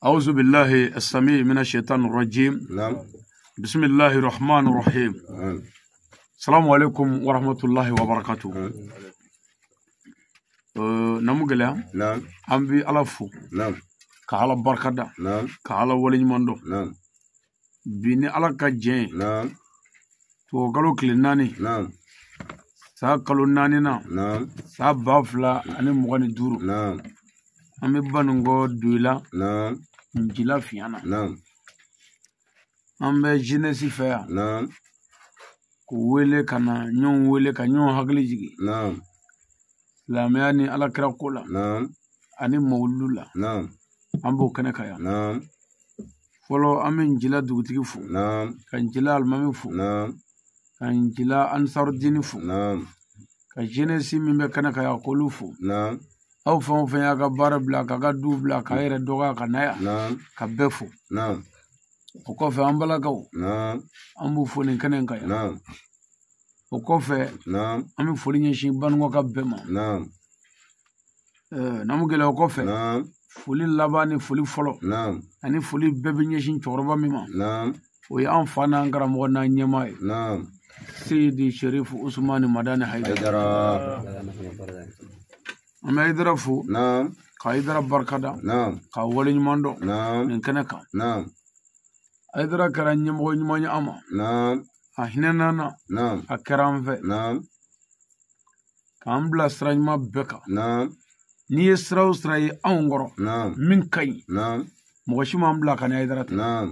أعوذ بالله السميع من الشيطان الرجيم. نعم. بسم الله الرحمن الرحيم. السلام عليكم ورحمة الله وبركاته. نمغلا. نعم. أمبي على فو. نعم. كعلى بركة. نعم. كعلى ولي مندو. نعم. بني على كجين. نعم. تو قالوا كلناني. نعم. سا قالوا نانينا. نعم. سا بافلا أنا مغني دورو. نعم. أمي بانغو دويلا. نعم. نجلا فيانا. نعم. أمي جينيسي فيا. نعم. كويلة كنا نيون ويلة كنيون هقلي جي. نعم. لامياني على كراكولا. نعم. أني مولولا. نعم. أمبو كنكايا. نعم. فلو أمي نجلا دوتيكي فو. نعم. كنجلا المامي فو. نعم. كنجلا أنصار الدين فو. نعم. كجينيسي من بكنكايا كولو فو. نعم. Aw fɛn o fɛn y'a ka baara bila k'a ka du bila k'a yɛrɛ dɔgɔya ka na yan. Naam. Ka bɛɛ fo. Naam. O kɔfɛ an balakaw. Naam. An b'u fo nin kɛnɛ in kan yan. Naam. O kɔfɛ. Naam. An bɛ foli ɲɛsin Banikɔ ka bɛɛ ma. Naam. Namu gɛlɛya o kɔfɛ. Naam. Foli laban ni foli fɔlɔ. Naam. Ani foli bɛɛ bɛ ɲɛsin cɛkɔrɔba min ma. Naam. O ye an fa n'an karamɔgɔ n'an ɲɛmaa ye. Naam. Seyidi Sherifu Usumani Madani Hayidara. An bɛ Hayidara fo. Naam. Ka Hayidara barikada. Naam. Ka waleɲuman dɔn. Naam. Nin kɛnɛ kan. Naam. Hayidara kɛra ɲɛmɔgɔ ɲuman ye an ma. Naam. A hinɛna an na. Naam. A kɛra an fɛ. Naam. K'an bila sira ɲuman bɛɛ kan. Naam. N'i ye sira o sira ye anw kɔrɔ. Naam. Min ka ɲi. Naam. Mɔgɔ si m'an bila ka ni Hayidara tɛ. Naam.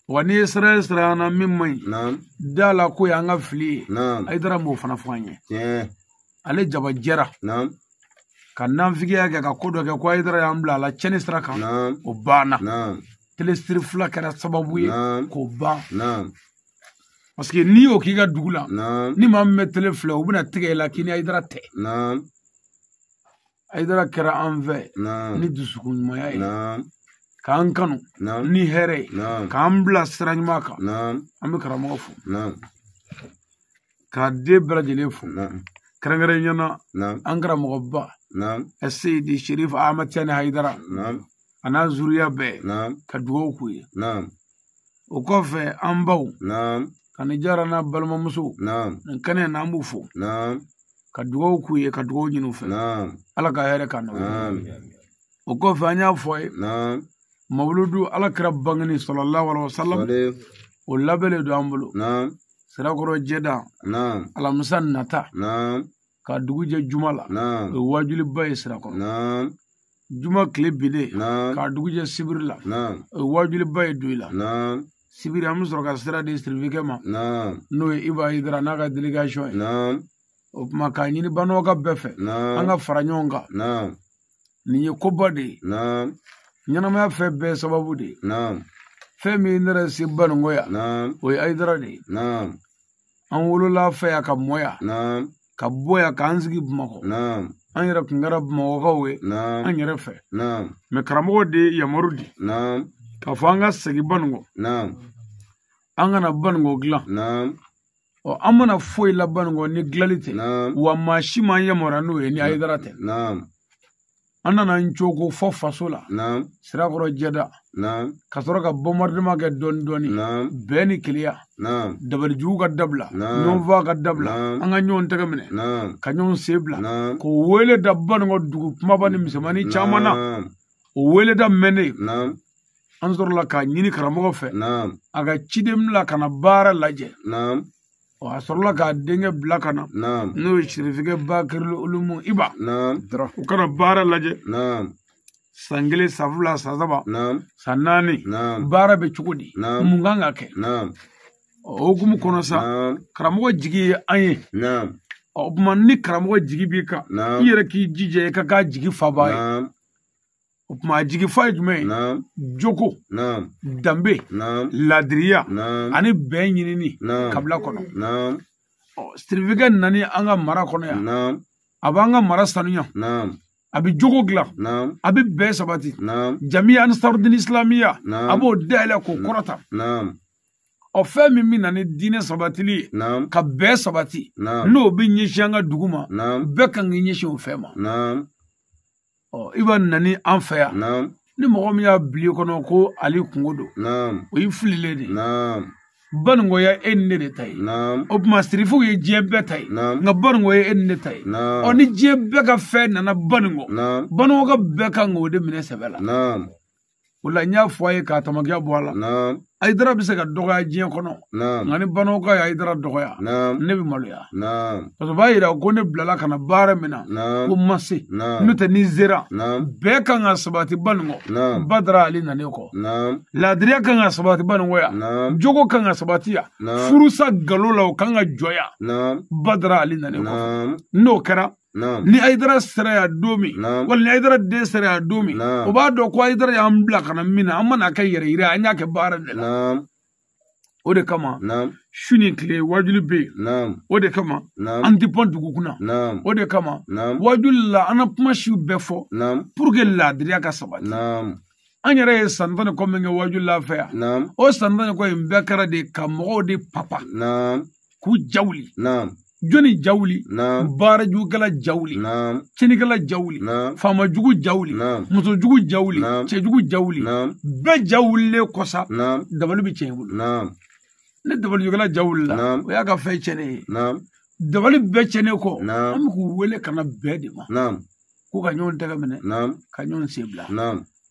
Wa n'i ye sira o sira y'an na min man ɲi. Naam. Da la ko y'an ka fili ye. Naam. Hayidara m'o fana fɔ an ye. Tiɲɛ. Ale jaba jɛra. Naam. Ka nanfigiya kɛ ka ko dɔ kɛ ko Hayidara y'an bila a la tiɲɛni sira kan. Naam. O banna. Naam. Telesiri fila kɛra sababu ye. Naam. K'o ban. Naam. Parce que n'i y'o k'i ka dugu la. Naam. Ni maa min bɛ tele filɛ u bɛna tigɛ i la k'i ni Hayidara tɛ. Naam. Hayidara kɛra an fɛ. Naam. Ni dusukun ɲumanya ye. Naam. K'an kanu. Naam. Ni hɛrɛ ye. Naam. K'an bila sira ɲuman kan. Naam. An bɛ karamɔgɔ fo. Naam. K'a den bɛɛ lajɛlen fo. Naam. Kɛrɛnkɛrɛnnenya la. Naam. An karamɔgɔba. Naam. Seyidi Sherif Ahmad Tidiane Hayidara. Naam. A n'a zuriya bɛɛ. Naam. Ka dugawu k'u ye. Naam. O kɔfɛ an baw. Naam. Kani Jara n'a balimamuso. Naam. Nin kɛnɛ in na an b'u fo. Naam. Ka dugawu k'u ye ka dugawu ɲini u fɛ. Naam. Ala ka hɛrɛ k'an n'aw ye. Naam. O kɔfɛ an y'a fɔ a ye. Naam. Mawuludu Ala kira bangeni sallallahu alaihi wasallam. O labɛnnen don an bolo. Naam. Sirakɔrɔ jɛda. Naam. Alamisa nata. Naam. Ka dugu jɛ juma la. Naam. O ye wajuliba ye Sirakɔrɔ. Naam. Juma tile binnen. Naam. Ka dugu jɛ sibiri la. Naam. O ye wajuliba ye Doyila. Naam. Sibiri an bɛ sɔrɔ ka sira di sirifikɛ ma. Naam. N'o ye Iba Hayidara n'a ka délégation ye. Naam. O tuma k'a ɲini Banikɔ bɛɛ fɛ. Naam. An ka fara ɲɔgɔn kan. Naam. Nin ye koba de ye. Naam. Ɲɛnamaya fɛn bɛɛ sababu de ye. Naam. Fɛn min ne yɛrɛ se Banikɔ yan. Naam. O ye Hayidara de ye. Naam. An wolola fɛ yan ka mɔ yan. Naam. Ka bɔ yan k'an sigi Bamakɔ. Naam. An yɛrɛ tun kɛra Bamakɔkaw ye. Naam. An yɛrɛ fɛ. Naam. Mɛ karamɔgɔ de ye yamaru di. Naam. K'a fɔ an ka segin Banikɔ. Naam. An kana Banikɔ dilan. Naam. Ɔ an mana foyi la Banikɔ ni dilanli tɛ. Naam. Wa maa si m'an yamaruya n'o ye ni Hayidara tɛ. Naam. An nana n cogo fɔ faso la. Naam. Sirakɔrɔ jɛda. Naam. Ka sɔrɔ ka bombardement kɛ dɔɔni dɔɔni. Naam. Bɛn ni keleya. Naam. Dabalijugu ka dabila. Naam. Ɲɔgɔnfaa ka dabila. Naam. An ka ɲɔgɔn tɛgɛ minɛ. Naam. Ka ɲɔgɔn sen bila. Naam. K'o wele da Banikɔ dugu kumaba ni misɛnmanin caman na. Naam. O wele da mɛnnen. Naam. An sɔrɔla k'a ɲini karamɔgɔ fɛ. Naam. A ka ciden bila ka na baara lajɛ. Naam. Ɔ a sɔrɔla k'a denkɛ bila ka na. Naam. N'o ye Sirifikɛ Bakari Olumu Iba. Naam. U kana baara lajɛ. Naam. San 1, san 2, san 3. Naam. San 4. Naam. Baara bɛ cogo di? Naam. Mun kan ka kɛ? Naam. O hukumu kɔnɔ sa. Naam. Karamɔgɔ jigi ye an ye. Naam. O tuma ni karamɔgɔ jigi b'i kan. Naam. I yɛrɛ k'i jija i ka k'a jigi faba ye. Naam. O tuma a jigi fa ye jumɛn ye? Naam. Jogo. Naam. Danbe. Naam. Ladiriya. Naam. Ani bɛn ɲinini. Naam. Kabila kɔnɔ. Naam. Ɔ Sirifikɛ nani an ka mara kɔnɔ yan. Naam. A b'an ka mara sanuya. Naam. A bɛ jogo dilan. Naam. A bɛ bɛn sabati. Naam. Jamiya Ansarudin Islamiya. Naam. A b'o dayɛlɛ k'o kɔrɔta. Naam. Ɔ fɛn min bɛ na ni diinɛ sabatili ye. Naam. Ka bɛn sabati. Naam. N'o bɛ ɲɛsin an ka dugu ma. Naam. Bɛɛ kan k'i ɲɛsin o fɛn ma. Naam. Ɔ i b'a nani an fɛ yan. Naam. Ni mɔgɔ min y'a bila i kɔnɔ ko Ali kungo don, o y'i fililen de ye. Baninko ya e ni ne de ta ye. O tuma sirifuw ye diɲɛ bɛɛ ta ye, nka baninko ye e ni ne ta ye. Ɔ ni diɲɛ bɛɛ ka fɛn nana baninko, baninko ka bɛɛ kan k'o de minɛ sɛbɛ la. O la n y'a fɔ a ye k'a tamakiya bɔ a la. Hayidara bɛ se ka dɔgɔya diɲɛ kɔnɔ, nka ni baninko ye Hayidara dɔgɔya, ne bɛ maloya. Parce que o b'a yira ko ne bilala ka na baara min na, ko n ma se. N'o tɛ ni sera, bɛɛ kan ka sabati baninko. Badara Ali nanen kɔ. Laadiriya kan ka sabati baninko yan. Jogo kan ka sabati yan. Furusa galo la o kan ka jɔ yan. Badara Ali nanen kɔ. N'o kɛra, ni Hayidara sera yan don min, wala ni Hayidara den sera yan don min, o b'a dɔn ko Hayidara y'an bila ka na min na, an mana kɛ yɛrɛ yira, an y'a kɛ baara de la. O de kama, su ni tile wajuli bɛ yen. O de kama, an tɛ bɔ dugu kunna. O de kama, wajuli la an na kuma siw bɛɛ fɔ pour que laadiriya ka sabati. An yɛrɛ ye san 10 ni kɔ min kɛ wajuli la fɛ yan, o san 10 ni kɔ in bɛɛ kɛra de ka mɔgɔw de papa k'u jawuli. Jɔnni jawuli, baarajugukɛla jawuli, tiɲɛnikɛla jawuli, faamajugu jawuli, musojugu jawuli, cɛjugu jawuli, bɛɛ jawulilen kɔsa, dabali bɛ tiɲɛ i bolo. Ne dabalijugukɛla jawulila, o y'a ka fɛn tiɲɛnen ye. Dabali bɛɛ tiɲɛnen kɔ, an bɛ k'u wele ka na bɛɛ de ma, k'u ka ɲɔgɔn tɛgɛ minɛ, ka ɲɔgɔn sen bila.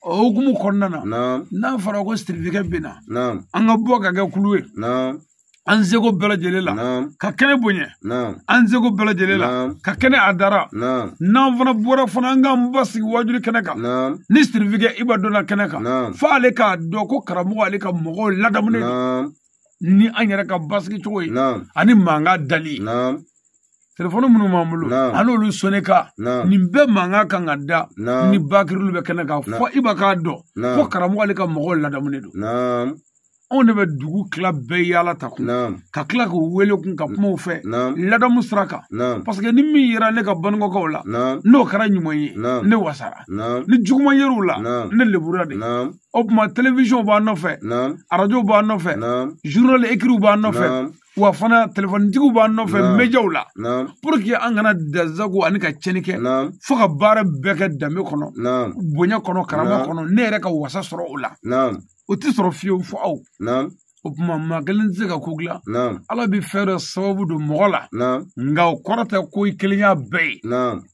O hukumu kɔnɔna na, n'a fɔra ko sirifikɛ bɛ na, an ka bɔ ka kɛ kulu ye. An seko bɛɛ lajɛlen la, ka kɛnɛ bonya. An seko bɛɛ lajɛlen la, ka kɛnɛ a dara. N'an fana bɔra fana, an k'an basigi wajuli kɛnɛ kan. Ni sirifikɛ Iba donna kɛnɛ kan, f'ale k'a dɔn ko karamɔgɔ ale ka mɔgɔw ladamunen don ni an yɛrɛ ka basigi cogo ye, ani mankan dali. Telefɔni minnu b'an bolo, an n'olu sonne kan, nin bɛɛ mankan kan ka da ni bakirilu bɛ kɛnɛ kan, fo Iba k'a dɔn ko karamɔgɔ ale ka mɔgɔw ladamunen don. Anw de bɛ dugu tila bɛɛ yaala ta kun, ka tila k'u wele kun ka kuma u fɛ ladamu sira kan. Parce que ni min yera ne ka banikɔkaw la, n'o kɛra ɲuman ye, ne wasara. Ni juguman yer'u la, ne lebura de. O tuma télévision b'an nɔfɛ, arajo b'an nɔfɛ, journal écrit b'an nɔfɛ, wa fana téléphonetigiw b'an nɔfɛ, médiaw la, pour que an kana dansago ani ka tiɲɛni kɛ, fo ka baara bɛɛ kɛ danbe kɔnɔ, bonya kɔnɔ, karama kɔnɔ, ne yɛrɛ ka wasa sɔrɔ o la. O tɛ sɔrɔ fiyewu fo aw. O tuma maa kelen tɛ se ka ko dilan. Ala bɛ fɛn dɔ sababu don mɔgɔ la, nka o kɔrɔ tɛ ko i kelen y'a bɛɛ ye.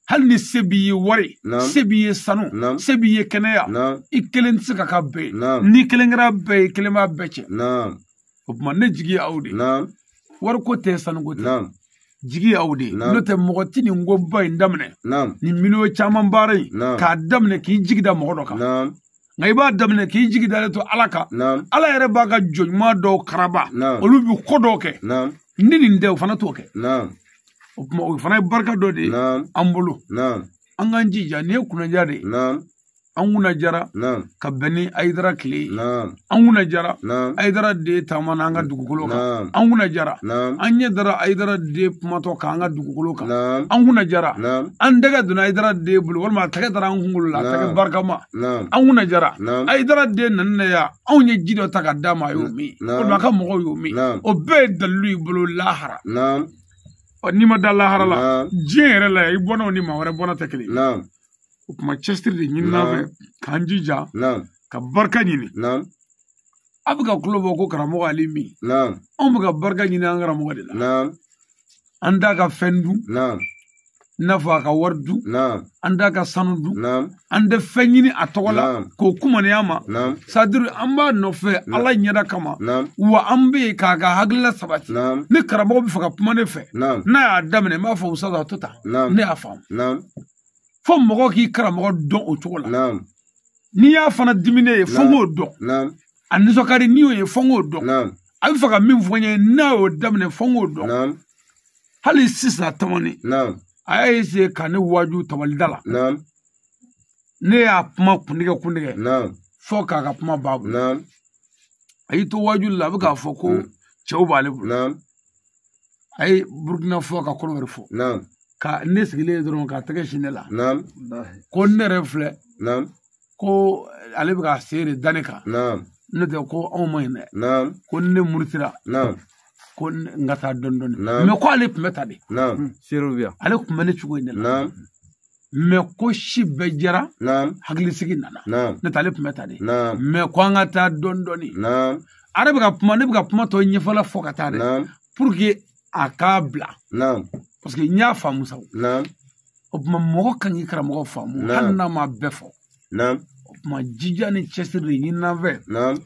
Hali ni se b'i ye wari, se b'i ye sanu, se b'i ye kɛnɛya, i kelen tɛ se ka k'a bɛɛ ye. N'i kelen kɛra bɛɛ ye, i kelen b'a bɛɛ cɛ. O tuma ne jigi ye aw de ye. Wariko tɛ, sanuko tɛ. Jigi ye aw de ye. N'o tɛ mɔgɔ ti nin koba in daminɛ, nin miliyɔn caman baara in, k'a daminɛ k'i jigi da mɔgɔ dɔ kan. Nka i b'a daminɛ k'i jigi dalen to Ala kan. Ala yɛrɛ b'a ka jɔn ɲuman dɔw karaba, olu bɛ ko dɔw kɛ. Ni nin tɛ, o fana t'o kɛ. O tuma o fana ye barika dɔ de ye an bolo. An k'an jija, nin ye kunnaja de ye. An kunna jara ka bɛn ni Hayidara tile ye. An kunna jara Hayidara den taamana an ka dugukolo kan. An kunna jara an ɲɛ dara Hayidara den kumatɔ kan an ka dugukolo kan. An kunna jara an tɛgɛ donna Hayidara den bolo, walima a tɛgɛ dara an kunkolo la, a tɛgɛ barikama. An kunna jara Hayidara den nana yan, anw ye ji dɔ ta ka d'a ma, a y'o min, walima a ka mɔgɔw y'o min. O bɛɛ ye dalilu y'i bolo lahara. Ɔ n'i ma da lahara la, diɲɛ yɛrɛ la, i bɔnnaw ni maa wɛrɛ bɔnna tɛ kelen ye. O tuma cɛsiri de ɲinina fɛ k'an jija ka barika ɲini. A bɛ ka kulo bɔ ko karamɔgɔ Ale min, anw bɛ ka barika ɲini an karamɔgɔ de la. An t'a ka fɛn dun, i n'a fɔ a ka wari dun, an t'a ka sanu dun, an tɛ fɛn ɲini a tɔgɔ la k'o kumaniya ma. C'est-à-dire an b'a nɔfɛ Ala ɲɛda kama, wa an bɛ yen k'a ka hakilila sabati. Ni karamɔgɔ bɛ fɛ ka kuma ne fɛ, n'a y'a daminɛ, n b'a fɔ Usaza a to tan, ne y'a faamu. Fo mɔgɔ k'i karamɔgɔ dɔn o cogo la. N'i y'a fana diminen ye, fo n k'o dɔn. A nisɔn ka di n'i y'o ye, fo n k'o dɔn. A bɛ fɛ ka min fɔ n ye, n'a y'o daminɛ, fo n k'o dɔn. Hali sisan tamani, a y'a essayer ka ne waaju tabalida la. Ne y'a kuma kundigɛ fo k'a ka kuma b'a bolo. A y'i to waaju la, a bɛ k'a fɔ ko cɛw b'ale bolo. A ye Burukina fɔ ka kɔrɔ wɛrɛ fɔ. Ka ne sigilen dɔrɔn k'a tɛgɛ sin ne la. Ko ne yɛrɛ filɛ, ko ale bɛ k'a sen de da ne kan. N'o tɛ ko anw ma ɲi dɛ. Ko ne murutira, ko n ka taa dɔɔni dɔɔni. Mais ko ale tun bɛ ta de. Ale tun bɛ ne cogo in de la. Mais ko si bɛɛ jɛra hakilisigi nana ne t'ale tun bɛ ta de mais ko an ka taa dɔɔni dɔɔni a yɛrɛ bɛ ka kuma ne bɛ ka kuma tɔ ɲɛfɔla fɔ ka taa dɛ pour que a k'a bila parce que n y'a faamu sa o tuma mɔgɔ kan k'i karamɔgɔ faamu hali n'a ma bɛɛ fɔ o tuma jija ni cɛsiri de ɲini an fɛ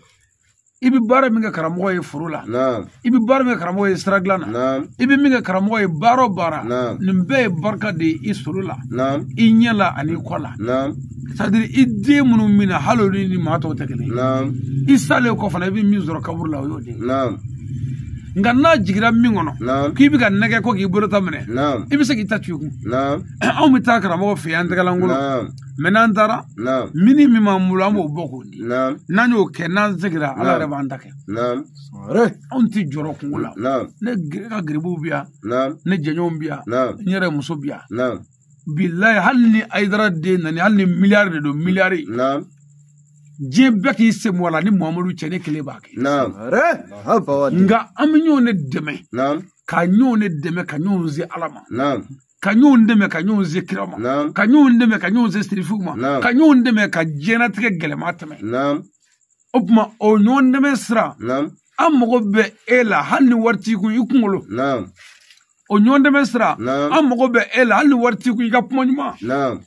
i bɛ baara min kɛ karamɔgɔ ye foro la i bɛ baara min kɛ karamɔgɔ ye sira dilan na i bɛ min kɛ karamɔgɔ ye baara o baara nin bɛɛ ye barika de ye i soro la i ɲɛ la ani i kɔ la c'est à dire i den minnu min na hali olu ni maa tɔw tɛ kelen ye i salen kɔ fana i bɛ min sɔrɔ kaburu la o y'o de ye nka n'a jiginna min kɔnɔ k'i bɛ ka nɛgɛ ko k'i bolo ta minɛ i bɛ se k'i ta tu i kun anw bɛ taa karamɔgɔ fɛ yen an tɛgɛlankolon mɛ n'an taara mini min b'an bolo an b'o bɔ k'o di n'an y'o kɛ n'an seginna ala yɛrɛ b'an ta kɛ anw tɛ jɔrɔ kungo la ne ka geribuw bɛ yan ne jɛɲɔgɔnw bɛ yan n yɛrɛ muso bɛ yan bilayi hali ni Ayidara den nana hali ni miliyari de don miliyari diɲɛ bɛɛ k'i sen bɔ a la ni Muhamadu cɛ ne kelen b'a kɛ nka an bɛ ɲɔgɔn de dɛmɛ ka ɲɔgɔn de dɛmɛ ka ɲɔgɔn se Ala ma ka ɲɔgɔn dɛmɛ ka ɲɔgɔn se kira ma ka ɲɔgɔn dɛmɛ ka ɲɔgɔn se sirifuw ma ka ɲɔgɔn dɛmɛ ka diɲɛlatigɛ gɛlɛma tɛmɛ o tuma o ɲɔgɔn dɛmɛ sira an mago bɛ e la hali ni wari t'i kun i kunkolo o ɲɔgɔn dɛmɛ sira an mago bɛ e la hali ni wari t'i kun i ka kuma ɲuman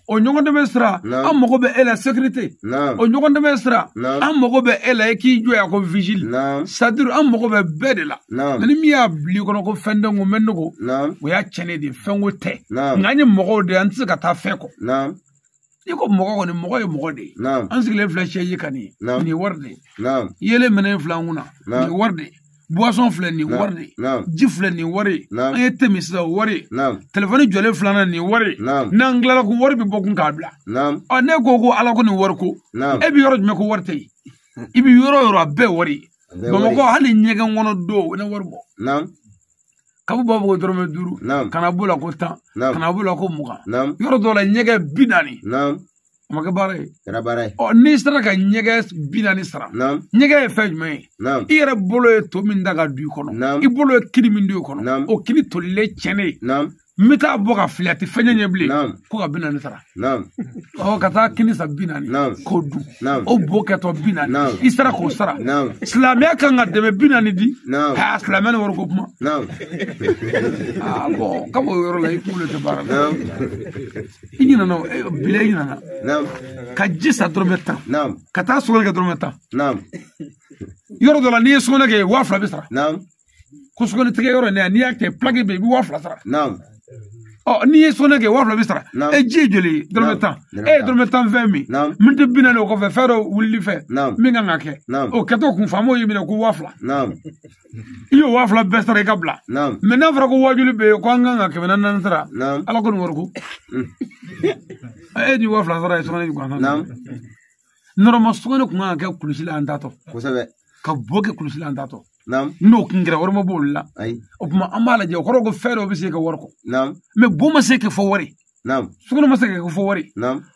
o ɲɔgɔn dɛmɛ sira an mago bɛ e la sécurité o ɲɔgɔn dɛmɛ sira an mago bɛ e la i k'i jɔ yan ko vigile c'est à dire an mago bɛ bɛɛ de la ni min y'a bila i kɔnɔ ko fɛn tɛ n ko n bɛ nɔgɔ o y'a tiɲɛnen de ye fɛn ko tɛ nka an ye mɔgɔw de ye an tɛ se ka taa fɛn kɔ i ko mɔgɔ kɔni mɔgɔ ye mɔgɔ de ye an sigilen filɛ sɛji kan nin ye nin ye wari de ye yelen minɛ filɛ an kunna nin ye wari de ye boisson filɛ nin wari de ji filɛ nin wari an ye te min sisan o wari telefɔni jɔlen filanan nin wari n'an tilala ko wari bɛ bɔ kun k'a bila ɔ ne ko ko ala ko nin wari ko e bɛ yɔrɔ jumɛn ko wari tɛ yen i bɛ yɔrɔ o yɔrɔ a bɛɛ wari Bamakɔ hali ɲɛgɛn kɔnɔ don ne wari bɔ kabu b'a fɔ ko dɔrɔmɛ 5 kana b'o la ko 10 kana b'o la ko 20 yɔrɔ dɔw la ɲɛgɛn 40 a ma kɛ baara ye ɔ n'i sera ka ɲɛgɛn 40 sara ɲɛgɛn ye fɛn jumɛn ye i yɛrɛ bolo ye to min da ka du i kɔnɔ i bolo ye kini min don i kɔnɔ o kini tolilen tiɲɛnen n bɛ taa bɔ ka fili a tɛ fɛn ɲɛ bilen ko ka 40 sara ɔ ka taa kini san 40 k'o dun o bo kɛtɔ 40 i sera k'o sara silamɛya kan ka dɛmɛ 40 di aa silamɛya ni wariko kuma aa bɔn kab'o yɔrɔ la i kunkolo tɛ baara la i ɲinɛna bila i ɲinɛna ka ji san dɔrɔmɛ 10 ka taa sugunɛ kɛ dɔrɔmɛ 10 yɔrɔ dɔ la n'i ye sugunɛ kɛ 2000 bɛ sara ko sugunɛ tigɛ yɔrɔ in na n'i y'a kɛ plaque bɛ yen i bɛ 2000 sara ɔ n'i ye sugunɛ kɛ 2000 bɛ sara e ji ye joli ye dɔrɔmɛ 10 e ye dɔrɔmɛ 10 fɛn min min tɛ 40 o kɔfɛ fɛn dɔ wulili fɛ min kan ka kɛ o kɛtɔ kun faamaw y'i minɛ ko 2000 i y'o 2000 bɛɛ sara i ka bila mɛ n'a fɔra ko wajuli bɛ yen ko an kan ka 400 sara ala ko nin wari ko e ni 2000 sara ye sugunɛ gansan normalement sugunɛ kun kan ka kɛ kulusi la an tatɔ ka bɔ kɛ kulusi la an tatɔ n'o kun kɛra wari ma b'olu la o tuma an b'a lajɛ o kɔrɔ ko fɛn dɔ bɛ se ka wari kɔ mɛ bon ma se ka fɔ wari sugunɛ ma se ka kɛ fɔ wari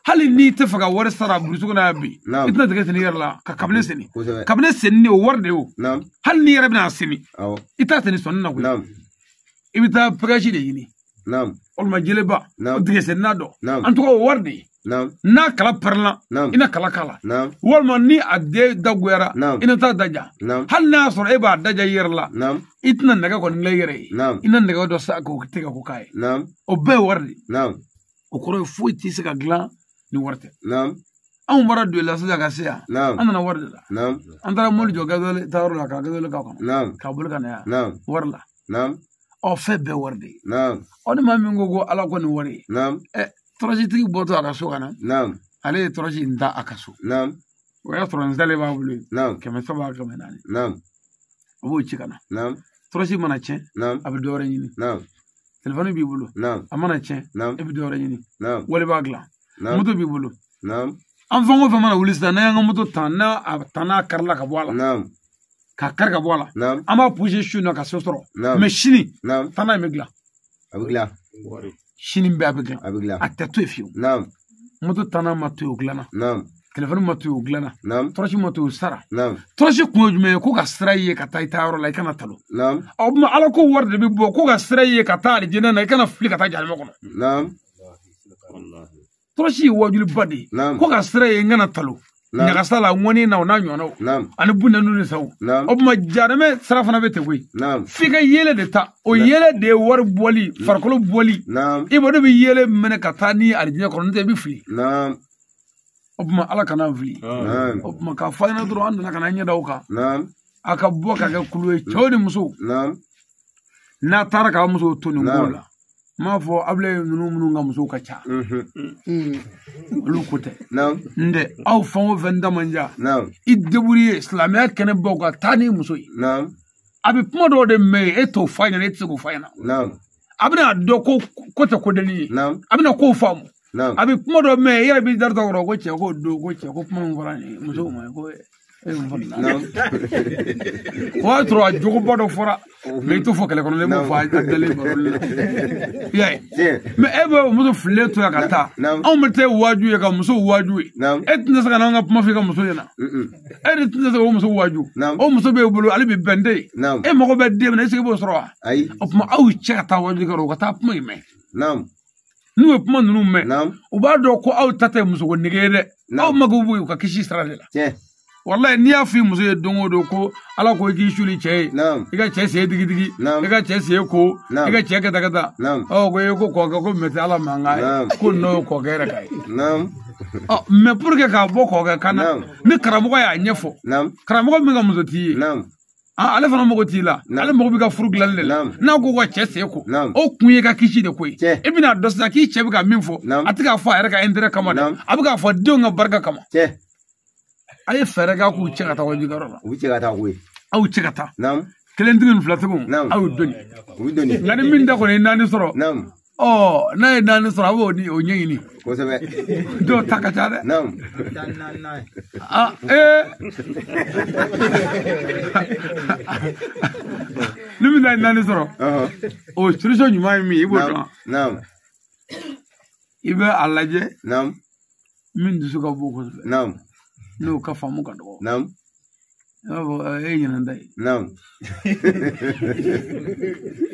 hali n'i tɛ fɛ ka wari sara burusi kɔnɔ yan bi i tɛna dingɛ senni i yɛrɛ la ka kabini senni kabini senni o wari de ye o hali n'i yɛrɛ bɛna senni i t'a senni sɔnni na koyi i bɛ taa pɛgɛsi de ɲini walima jeleba o dingɛ senna dɔ an tɔgɔ o wari de ye n'a kala pɛrɛnna i na kala k'a la walima ni a den dagoyara i na taa daja hali n'a y'a sɔrɔ e b'a daja i yɛrɛ la i tɛna nɛgɛ kɔni dilan i yɛrɛ ye i na nɛgɛ dɔ sa k'o tigɛ k'o k'a ye o bɛɛ ye wari de ye o kɔrɔ ye foyi tɛ se ka dilan ni wari tɛ anw bɔra don la sisan ka se yan an nana wari de la an taara mobili jɔ gaziwali taayɔrɔ la ka gaziwali k'a kɔnɔ k'a boli ka na yan wari la ɔ fɛn bɛɛ wari de ye ɔ ni maa min ko ko ala ko nin wari ye ɛ tɔrɔsitigi bɔtɔ a ka so ka na ale ye tɔrɔsi in ta a ka so o y'a sɔrɔ n salen b'a bolo yen 300 400 a b'o ci ka na tɔrɔsi mana tiɲɛ a bɛ dɔ wɛrɛ ɲini telefɔni b'i bolo a mana tiɲɛ e bɛ dɔ wɛrɛ ɲini wali b'a dilan moto b'i bolo an fɛn o fɛn mana wuli sisan n'an y'an ka moto ta n'a a ta n'a karila ka bɔ a la k'a kari ka bɔ a la an b'a puse su in na ka so sɔrɔ mɛ sini taa n'a ye bɛ dilan a bɛ dilan sini bɛɛ a bɛ dilan a tɛ to yen fiyewu moto tanna ma to yen o dilanna telefɔni ma to yen o dilanna tɔrɔsi ma to yen o sara tɔrɔsi kun ye jumɛn ye ko ka sira ye ka taa i taa yɔrɔ la i kana talo o tuma ala ko wari de bɛ bɔ ko ka sira ye ka taa alijinɛ na i kana fili ka taa jahanama kɔnɔ. Tɔɔrɔsi ye wajuliba de ye. Ko ka sira ye n kana talo. Ɲagasa la ŋɔni na o n'a ɲɔgɔnnaw. Ani bunɛnu ni saw. O tuma jahanamɛ sira fana bɛ ten koyi. F'i ka yɛlɛ de ta. O yɛlɛ de ye wari bɔli, farikolo bɔli. I b'o de bɛ yɛlɛ minɛ ka taa ni alijinɛ kɔnɔ, n'o tɛ i bɛ fili. O tuma Ala kana an fili. O tuma k'a fɔ a ɲɛna dɔrɔn an nana ka na an ɲɛ da o kan. A ka bɔ ka kɛ kulu ye cɛw ni musow. N'a taara k'a musow to nin ko la. N m'a fɔ Abulaye ninnu minnu ka musow ka ca. Olu ko tɛ. N tɛ aw fɛn o fɛn da man ca. I débrouiller silamɛya kɛnɛ baw ka taa ni muso ye. A bɛ kuma dɔw de mɛn e t'o f'a ɲɛna e tɛ se k'o f'a ɲɛna. A bɛna dɔn ko tɛ ko denni ye. A bɛna kow faamu. A bɛ kuma dɔ mɛn e yɛrɛ b'i da tɔ kɔrɔ ko cɛ ko don ko cɛ ko kuma min fɔra nin ye musow ma ko e mun fɔ nin na. O y'a sɔrɔ a jogoba dɔ fɔra mɛ i t'o fɔ kɛlɛ kɔnɔ ne b'o fɔ a dalen baro la. I y'a ye mɛ e bɛ o muso fililen to yan ka taa anw bɛ taa waaju ye ka muso waaju ye e tɛna se ka n'anw ka kuma fɔ i ka muso ɲɛna e de tɛna se k'o muso waaju o muso b'e bolo ale bɛ bɛn den e mago bɛ den min na est-ce que i b'o sɔrɔ wa o tuma aw cɛ ka taa waaju kɛ o ka taa kuma in mɛn. N'u ye kuma ninnu mɛn u b'a dɔn ko aw ta tɛ musoko nege ye dɛ aw mago b'u ka kisi sira de la. Wallahi n'i y'a f'i muso ye don o don ko Ala ko i k'i suli cɛ ye i ka cɛ sen digi digi i ka cɛ sen ko i ka cɛ kɛta kɛta ɔ ko e ko kɔkɛ ko mɛ tɛ Ala mankan ye ko n'o ye kɔkɛ yɛrɛ ka ye. Ɔ mɛ pour que k'a bɔ kɔkɛ kan na ni karamɔgɔ y'a ɲɛfɔ karamɔgɔ min ka muso t'i ye ale fana mago t'i la ale mago b'i ka furu dilanli de la n'a ko ka cɛ sen ko o kun ye ka kisi de ko ye i bɛna dɔn sisan k'i cɛ bɛ ka min fɔ a tɛ k'a fɔ a yɛrɛ ka intérêt kama dɛ a bɛ k'a fɔ denw ka barika kama. A ye fɛɛrɛ kɛ k'u cɛ ka taa wajukɛyɔrɔ la. U cɛ ka taa koyi. Aw cɛ ka taa. Kelentigi ni filatigiw aw y'u doni. U doni. Nka ni min da kɔni ye naani sɔrɔ. Ɔ n'a ye naani sɔrɔ a b'o ni o ɲɛɲini. Kosɛbɛ. Dɔw ta ka ca dɛ. Aa ni min da ye naani sɔrɔ. O solution ɲuman ye min ye i b'o dɔn. I bɛ a lajɛ. Min dusu ka bon kosɛbɛ. N'o ka faamu ka dɔgɔ. I b'a fɔ e ye ɲinan ta ye.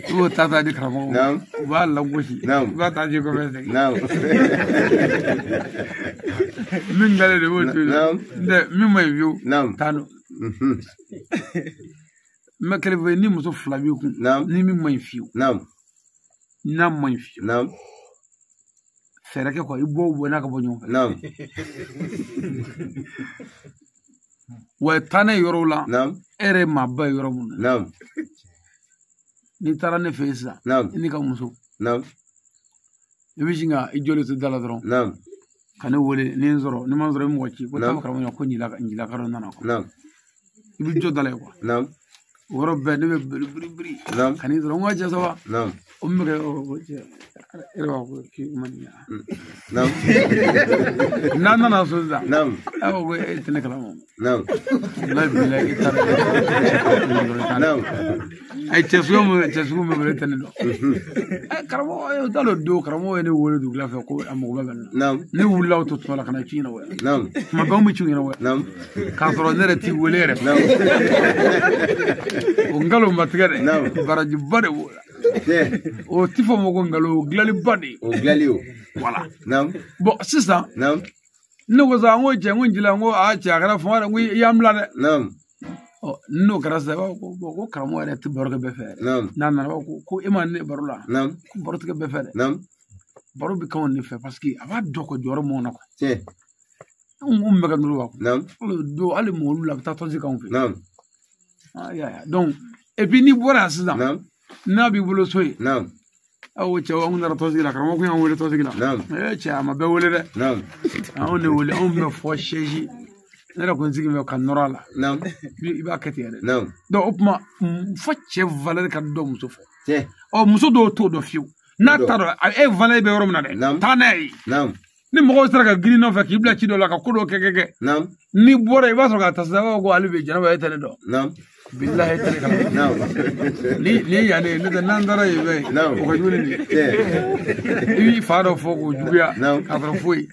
I b'o ta di karamɔgɔ ma. U b'a lagosi. I b'a ta di kɔfɛ segin. Min dalen don i b'o to yen. N tɛ min ma ɲi fiyewu. Taa n'o. N bɛ kelen fɔ ni muso fila b'i kun. Ni min ma ɲi fiyewu. N'a ma ɲi fiyewu. Fɛɛrɛ kɛ kuwa i bɔ bɔ n'a ka bɔ ɲɔgɔn fɛ. Wa taa n'a ye yɔrɔw la e yɛrɛ ye maaba ye yɔrɔ mun na. N'i taara ne fɛ yen sisan i n'i ka muso i bɛ sin ka i jɔlen to da la dɔrɔn ka ne wele ni n sɔrɔ ni ma n sɔrɔ i bɛ mɔgɔ ci ko taa fɔ karamɔgɔ ko njilaka dɔ nana kuwa i bɛ jɔ da la yen kuwa o yɔrɔ bɛɛ ne bɛ biri biri biri ka n'i sɔrɔ n ko cɛ saba o min bɛ kɛ o cɛ e yɛrɛ b'a fɔ k'i ma nin n'a nana so sisan a b'a fɔ ko e tɛ ne kalama walayi bilayi e taara ayi cɛ sugu min bɛ e tɛ ne dɔn karamɔgɔ o t'a dɔn don karamɔgɔ ye ne wele dugula fɛ ko a mago bɛ na ne wulila o to tuma la ka na ci ɲɛnabɔ tuma bɛɛ anw bɛ ci ɲɛnabɔ k'a sɔrɔ ne yɛrɛ t'i wele yɛrɛ o nkalon ma tigɛ dɛ barajiba de b'o la o ti fɔ ma ko nkalon o dilanliba de ye o dilanli o wala bɔn sisan ne ko sa n ko cɛ n ko n jila n ko a cɛ a kɛra fanga dɛ n ko i y'an bila dɛ ɔ n'o kɛra sisan i b'a fɔ ko bɔn ko karamɔgɔ yɛrɛ tɛ baro kɛ bɛɛ fɛ yɛrɛ n'a nana i b'a fɔ ko e ma ne baro la ko baro tɛ kɛ bɛɛ fɛ dɛ baro bɛ k'anw de fɛ parce que a b'a dɔn ko jɔyɔrɔ m'anw na kuwa anw ko bɛ ka nɔrɔ wa don hali mɔgɔw la a bɛ taa tɔnsi k'anw fɛ donc et puis n'i bɔra yan sisan n'a b'i bolo so yen aw cɛw anw nana tɔnsigi la karamɔgɔ kun y'an wele tɔnsigi la ee cɛ a ma bɛɛ wele dɛ anw de wele anw bɛ fɔ sɛzi ne yɛrɛ kun sigi bɛ ka nɔrɔ a la i b'a kɛ ten yɛrɛ donc o tuma fo cɛ valeur ka dɔn muso fɛ ɔ muso dɔw t'o dɔn fiyewu n'a t'a dɔn e valeur bɛ yɔrɔ min na dɛ taa n'a ye ni mɔgɔw sera ka girin nɔfɛ k'i bila ci dɔ la ka ko dɔ kɛ n'i bɔra i b'a sɔrɔ ka taa sisan i b'a fɔ ko ale bɛ jɛnɛba e tɛ ne dɔn bilahi e tɛ ne kalama ni yan ne tɛ n'an taara yen fɛ o ka jugu ni nin ye i b'i fa dɔ fɔ k'o juguya k'a sɔrɔ foyi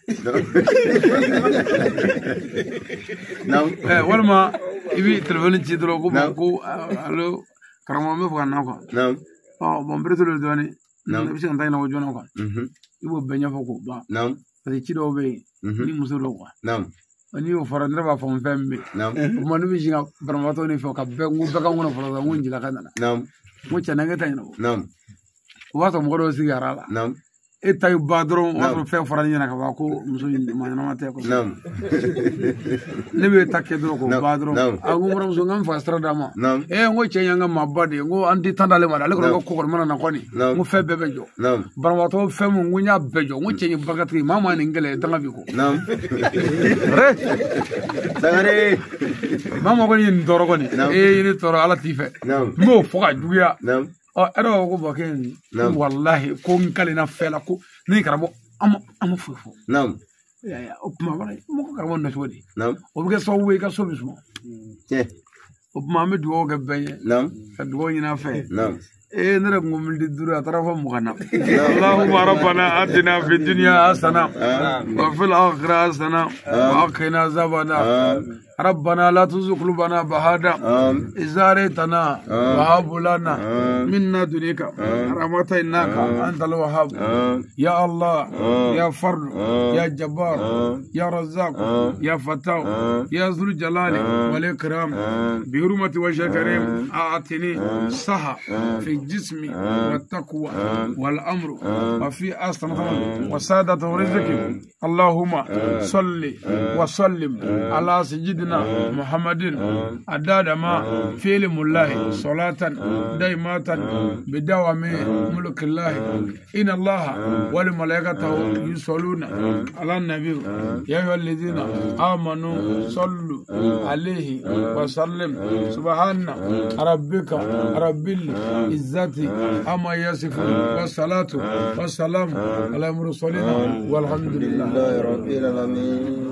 walima i bɛ telefɔni ci dɔrɔn ko bɔn ko alo karamɔgɔ n bɛ fɛ ka na kuwa ɔ bɔn n bere dɔɔnin i bɛ se ka n ta ɲɛnabɔ joona kuwa i b'o bɛɛ ɲɛfɔ k'o ban Parce que ci dɔw bɛ yen ni muso dɔw quoi. N'i y'o fɔra ne b'a fɔ n fɛn bɛ yen. O tuma ne bɛ sin ka banabaatɔ ni fɛn ka bɛɛ n ko bɛɛ ka n kɔnɔ fɔlɔ n ko n jila ka nana. N ko cɛ na n ta ɲɛnabɔ. O b'a sɔrɔ mɔgɔ dɔw sigi ara la. E ta ye ba dɔrɔn o b'a sɔrɔ fɛn fɔra ne ɲɛna ka ban ko muso in ma ɲɛnama tɛ kosɛbɛ. Ne bɛ ta kɛ dɔrɔn k'o ba dɔrɔn. A ko n kɔrɔmuso n ka n fa sira d'a ma. Ee n ko cɛ in y'an ka maaba de ye n ko an tɛ tan d'ale ma dɛ ale kɔni ka ko kɔni mana na kɔni n ko fɛn bɛɛ bɛ jɔ. Banabaatɔ fɛn mun n ko n y'a bɛɛ jɔ n ko cɛ in ye barikatigi maa maa nin gɛlɛya danga b'i kɔ. Sangare. Maa maa kɔni ye nin tɔɔrɔ kɔni. E ye ne tɔɔrɔ ala t'i fɛ. N b'o fɔ ka juguya. Ɔ e yɛrɛ ko bɔn kɛ walahi ko n kalenna fɛn la ko ne karamɔgɔ an ma foyi fɔ. O tuma mɔgɔ karamɔgɔ na cogo di? O bɛ kɛ sababu ye i ka so bɛ suma. O tuma an bɛ dugawu kɛ bɛɛ ye. Ka dugawu ɲini an fɛ. Ee ne yɛrɛ kun ko militi duuru a taara fɔ 20 na. Allahumma rabbana atina fi dunya hasana wa fil akhirati hasana wa qina azaban nar. ربنا لا تزغ قلوبنا بعد إذ هديتنا وهب لنا من لدنك رحمة إنك أنت الوهاب. يا الله يا فرد يا جبار يا رزاق يا فتاح يا ذو الجلال والإكرام بحرمة وجهك الكريم أعطني صحة في جسمي والتقوى والأمر وفي أصل وسادة رزقي. اللهم صل وسلم على سيدنا محمد عدد ما في علم الله صلاة دائمة بدوام ملك الله. إن الله والملائكته يصلون على النبي يا أيها الذين آمنوا صلوا عليه وسلم. سبحان ربك رب العزة عما يصفون والصلاة والسلام على المرسلين والحمد لله رب العالمين.